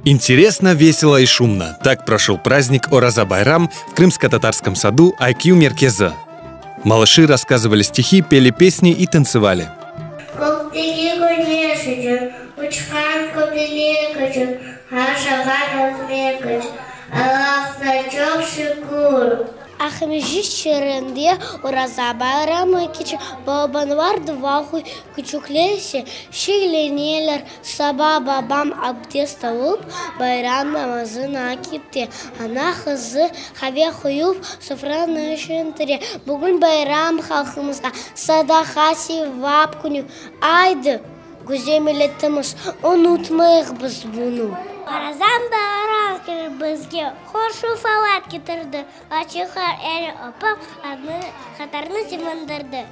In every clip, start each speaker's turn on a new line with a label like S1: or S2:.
S1: Интересно, весело и шумно. Так прошел праздник Ораза Байрам в крымско-татарском саду IQ Меркеза. Малыши рассказывали стихи, пели песни и танцевали.
S2: Kökteki küneş içün, uçqan köbelek içün, aşağan ötmek içün Allahqa çoq şükür.
S3: Aqmescit şeerinde Oraza bayramı keçe. Balabanlar dua oquy, küçükler ise şeñleneler. Saba babam abdest alıp, bayram namazına kete. Ana qızı qave qoyup, sofranı şentire. Bugün bayram halqımızğa sadaqa, sevap künü. Aydı, güzel milletimiz, unutmayıq biz bunı.
S2: Orazan bayram kelip bizge hoş ufalar ketirdi. Açıqlar el öpip, qatarnı sevindirdi.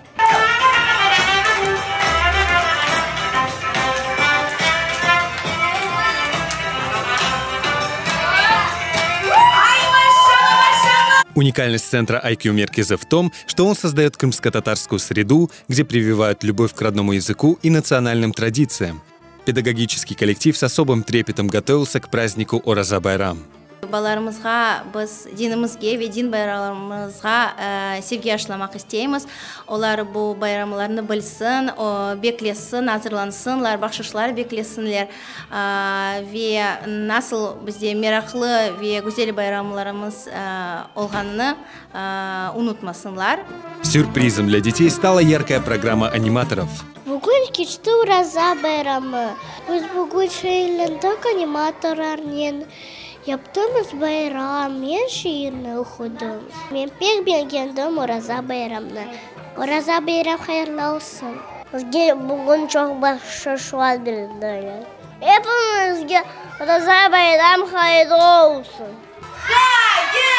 S1: Уникальность центра IQ Меркеза в том, что он создает крымско-татарскую среду, где прививают любовь к родному языку и национальным традициям. Педагогический коллектив с особым трепетом готовился к празднику Ораза Байрам.
S4: Balalarımızğa biz dinimizge ve din bayramlarımızğa sevgi aşılamaq isteymiz. Olar bu bayramlarnı bilsin, beklesin, azırlansınlar, bahşışlar beklesinler ve nasıl bizde meraqlı ve güzel bayramlarımız olğanını unutmasınlar.
S1: Сюрпризом для детей стала яркая программа аниматоров.
S3: Bugün keçti Oraza bayramı. Biz bugün şeñlendik animatorlarnen. Yaptımız bayram, men şiirni oqudım. Men pek begendim Oraza bayramnı. Oraza bayram hayırlı olsun!
S2: Bizge bugün çoq bahşışlar berdiler. Epimizge Oraza bayram hayırlı olsun!
S5: Hayırlı!